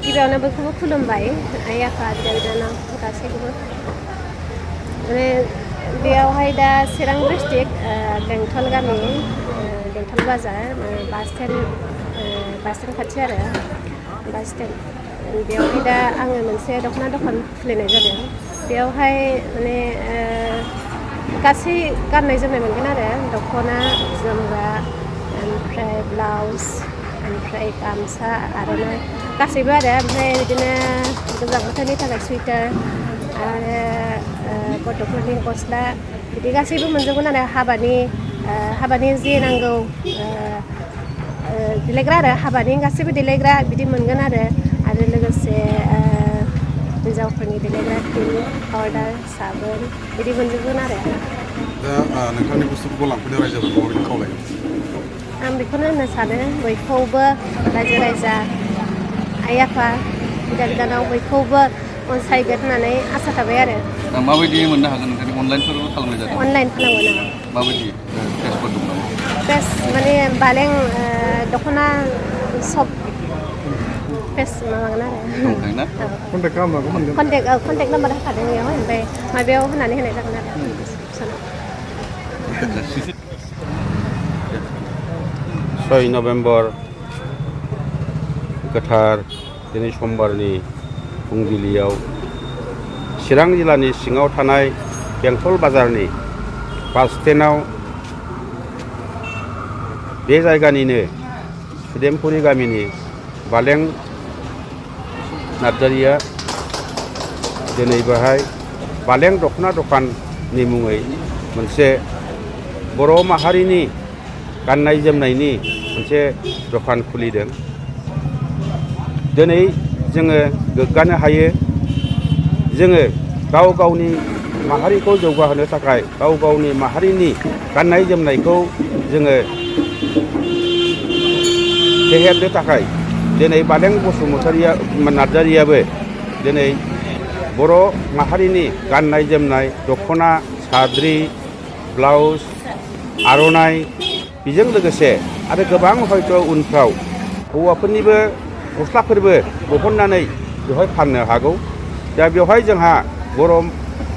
गिबियावनो बयखौबो खुलुमबाय आइ आफा बिदा गासैखौबो माने बेयावहाय दा चिरां डिस्ट्रिक्ट बेंटल गामि बेंटल बाजार बास स्टेन्ड खाथि आरो बास स्टेन्ड बेयावहाय दा आङो मोनसे दख'ना दखान खुलिनाय जादों बेयावहाय माने गासै गाननाय जोमनाय मोनगोन आरो दख'ना जोमग्रा ओमफ्राय ब्लाउस ओमफ्राय गामसा आर'नाइ गासैबो आरो ओमफ्राय बिदिनो गोजां बोथोरनि थाखाय सुइटार आरो गथ'फोरनि गस्ला बिदि गासैबो मोनजोबगोन आरो हाबानि जि नांगौ देलायग्रा आरो हाबानि गासैबो देलायग्रा बिदि मोनगोन आरो लोगोसे हिन्जावफोरनि देलायग्रा क्रिम पाउडार साबोन बिदि मोनजोबगोन आरो दा नोंथांनि बुस्थुफोरखौ लांफैनो रायजोफोरखौ ओरैनो खावलायो आं बेखौनो होननो सानो बयखौबो रायजो राजा आइ आफा बिदा बिनानाव बयखौबो अनसायगोन होननानै आसा थाबाय आरो दा माबायदि मोननो हागोन नोंथांनि अनलाइनफोरबो खालामनाय जादों अनलाइन खालामो नामा माबायदि पेजफोर दं नामा पेज माने बालें दख'ना सब पेज माबागोन आरो दंखायोना कन्टेक्ट खालामनांगौ मोनगोन कन्टेक्ट नाम्बार होखादों बेयाव ओमफ्राय माबायाव होनानै होनाय जागोन आरो डिसक्रिपसनाव 6 नभेम्बर गोथार दिनै समबारनि फुंबिलियाव चिरां जिल्लानि सिङाव थानाय बेंटल बाजारनि बास स्टेन्डआव बे जायगानिनो सुदेमपुरि गामिनि बालें नार्जारिया दिनै बेहाय बालें दख'ना दखाननि मुङै मोनसे बर' माहारिनि गाननाय जोमनायनि मोनसे दखान खुलिदों दिनै जोङो गोग्गानो हायो जोङो गाव गावनि माहारिखौ जौगाहोनो थाखाय गाव गावनि माहारिनि गाननाय जोमनायखौ जोङो फेहेरनो थाखाय दिनै बालें नार्जारियाबो दिनै बर' माहारिनि गाननाय जोमनाय दख'ना साद्रि ब्लाउस आर'नाइ बेजों लोगोसे आरो गोबां हयथ' उनफ्राव हौवाफोरनिबो गस्लाफोरबो बहननानै बेवहाय फाननो हागौ दा बेवहाय जोंहा बर'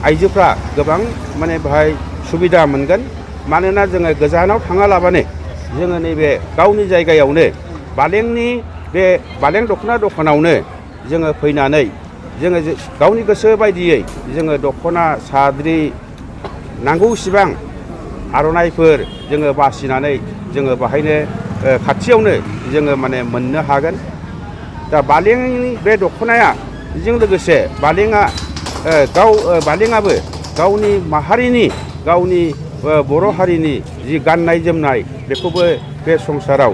आइजोफ्रा गोबां माने बेहाय सुबिदा मोनगोन मानोना जोङो गोजानाव थाङालाबानो जोङो नैबे गावनि जायगायावनो बालेंनि बे बालें दख'ना दखानावनो जोङो फैनानै जोङो गावनि गोसो बायदियै जोङो दख'ना साद्रि नांगौसिबां आर'नाइफोर जोङो बासिनानै जोङो बाहायनो खाथियावनो जोङो माने मोननो हागोन दा बालेंनि बे दख'नाया बेजों लोगोसे बालेंआबो गावनि माहारिनि गावनि बर' हारिनि जि गाननाय जोमनाय बेखौबो बे संसाराव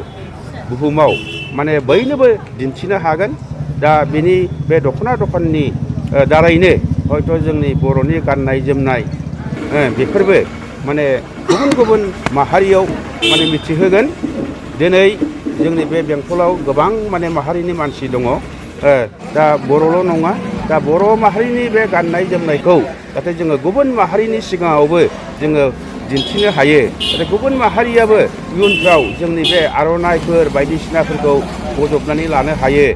बुहुमाव माने बयनोबो दिन्थिनो हागोन दा बेनि बे दख'ना दखाननि दारैनो हयथ' जोंनि बर'नि गाननाय जोमनाय बेफोरबो माने गुबुन गुबुन माहारियाव माने मिथिहोगोन दिनै जोंनि बे बेंटलाव गोबां माने माहारिनि मानसि दङ दा बर'ल' नङा दा बर' माहारिनि बे गाननाय जोमनायखौ जाहाथे जोङो गुबुन माहारिनि सिगाङावबो जोङो दिन्थिनो हायो आरो गुबुन माहारियाबो इयुनफ्राव जोंनि बे आर'नाइफोर बायदिसिनाफोरखौ बजबनानै लानो हायो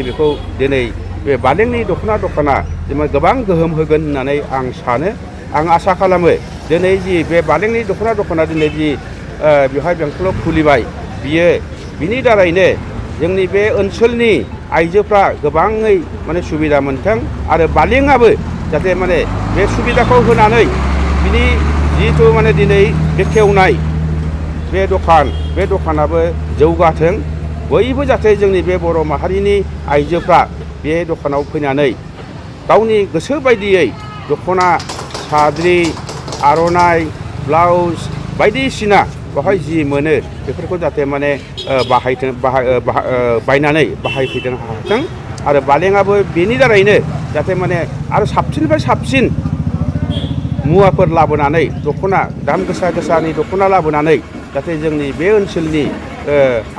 बेखौ दिनै बे बालेंनि दख'ना दखाना जोङो गोबां गोहोम होगोन होननानै आं सानो आं आसा खालामो दिनै जि बे बालेंनि दख'ना दखाना दिनै जि बेवहाय बेंटलाव खुलिबाय बिनि दारैनो जोंनि बे ओनसोलनि आइजोफ्रा गोबाङै माने सुबिदा मोनथों आरो बालेंआबो जाहाथे माने बे सुबिदाखौ होनानै बिनि जिहेथु माने दिनै बेखेवनाय बे दखानाबो जौगाथों बयबो जाहाथे जोंनि बे बर' माहारिनि आइजोफ्रा बे दखानाव फैनानै गावनि गोसो बायदियै दख'ना साद्रि आर'नाइ ब्लाउस बायदिसिना बेवहाय जि मोनो बेफोरखौ जाहाथे माने बायनानै बाहायफैनो हाथों आरो बालेंआबो बेनि दारैनो जाहाथे माने आरो साबसिननिफ्राय साबसिन मुवाफोर लाबोनानै दख'ना दाम गोसानि दख'ना लाबोनानै जाहाथे जोंनि बे ओनसोलनि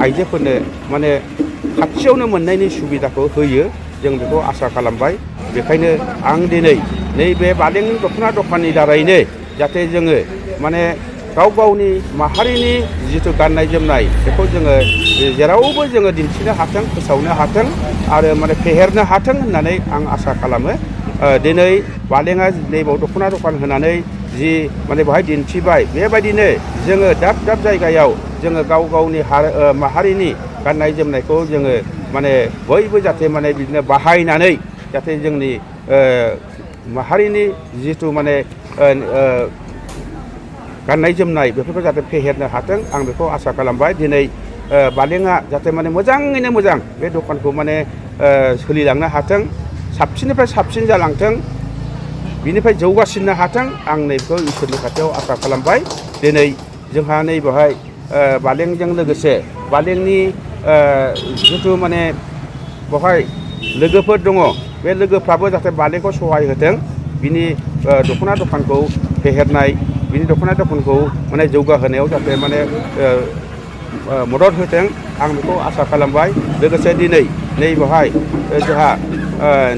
आइजोफोरनो माने खाथियावनो मोननायनि सुबिदाखौ होयो जों बेखौ आसा खालामबाय बेखायनो आं दिनै नैबे बालेंनि दख'ना दखाननि दारैनो जाहाथे जोङो माने गाव गावनि माहारिनि जिथु गाननाय जोमनाय बेखौ जोङो जेरावबो जोङो दिन्थिनो हाथों फोसावनो हाथों आरो माने फेहेरनो हाथों होननानै आं आसा खालामो। दिनै बालेङा नैबाव दख'ना दखान होनानै जि माने बेवहाय दिन्थिबाय बेबायदिनो जोङो दाब दाब जायगायाव जोङो गाव गावनि माहारिनि गाननाय जोमनायखौ जोङो माने बयबो जाहाथे माने बिदिनो बाहायनानै जाहाथे जोंनि माहारिनि जिथु माने गाननाय जोमनाय बेफोरखौ जाहाथे फेहेरनो हाथों आं बेखौ आसा खालामबाय। दिनै बालेङा जाहाथे माने मोजाङैनो मोजां बे दखानखौ माने सोलिलांनो हाथों, साबसिननिफ्राय साबसिन जालांथों, बिनिफ्राय जौगासिननो हाथों आं नैबेखौ इसोरनि खाथियाव आसा खालामबाय। दिनै जोंहा नैबेवहाय बालेंजों लोगोसे बालेंनि जिथु माने बेवहाय लोगोफोर दङ बे लोगोफ्राबो जाहाथे बालेंखौ सहाय होथों, बिनि दख'ना दखानखौ फेहेरनाय, बिनि दख'ना दखानखौ माने जौगाहोनायाव जाहाथे माने मदद होथों आं बेखौ आसा खालामबाय। लोगोसे दिनै नैबेवहाय जोंहा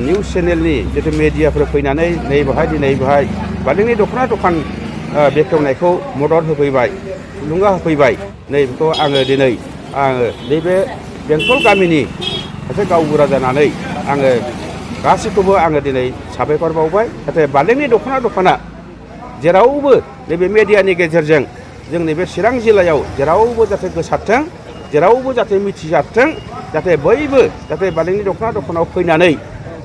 निउस चेनेलनि जितु मेडियाफोर फैनानै नैबेवहाय दिनै बेवहाय बालेंनि दख'ना दखान बेखेवनायखौ मदद होफैबाय, थुलुंगा होफैबाय। नैबेखौ आङो दिनै नैबे बेंटल गामिनि सासे गावबुरा जानानै आङो गासैखौबो आङो दिनै साबायखर बावबाय। नाथाय बालेंनि दख'ना दखाना जेरावबो नैबे मेडियानि गेजेरजों जोंनि बे चिरां जिल्लायाव जेरावबो जाहाथे गोसारथों, जेरावबो जाहाथे मिथिजाथों, जाहाथे बयबो जाहाथे बालेंनि दख'ना दखानाव फैनानै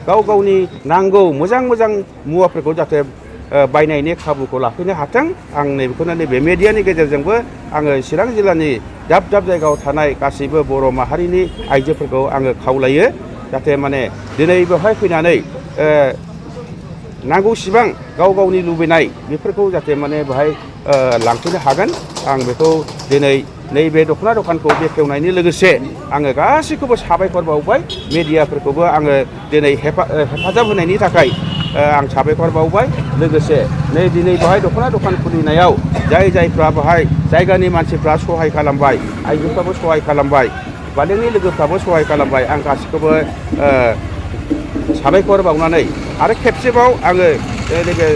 गाव गावनि नांगौ मोजां मोजां मुवाफोरखौ जाहाथे बायनायनि खाबुखौ लाफैनो हाथों आं नैबेखौनो नैबे मेडियानि गेजेरजोंबो आङो चिरां जिल्लानि दाब दाब जायगायाव थानाय गासैबो बर' माहारिनि आइजोफोरखौ आङो खावलायो जाहाथे माने दिनै बेवहाय फैनानै नांगौसिबां गाव गावनि लुबैनाय बेफोरखौ जाहाथे माने बेवहाय लांफैनो हागोन आं बेखौ दिनै नैबे दख'ना दखानखौ बेखेवनायनि लोगोसे आङो गासैखौबो साबायखर बावबाय। मेडियाफोरखौबो आङो दिनै हेफाजाब होनायनि थाखाय आं साबायखर बावबाय। लोगोसे दिनै बेवहाय दख'ना दखान खुलिनायाव जायफ्रा बेवहाय जायगानि मानसिफ्रा सहाय खालामबाय, आइजोफ्राबो सहाय खालामबाय, बालेंनि लोगोफ्राबो सहाय खालामबाय, आं गासैखौबो साबायखर बावनानै आरो खेबसेबाव आङो नैबे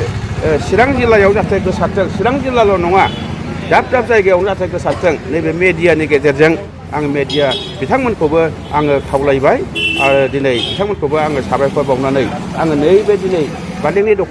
चिरां जिल्लायाव जाहाथे गोसारथों, चिरां जिल्लाल' नङा दाब दाब जायगायावनो जाहाथे गोसारथों नैबे मेडियानि गेजेरजों आं मेडिया बिथांमोनखौबो आङो खावलायबाय आरो दिनै बिथांमोनखौबो आङो साबायखर बावनानै आङो नैबे दिनै बालेंनि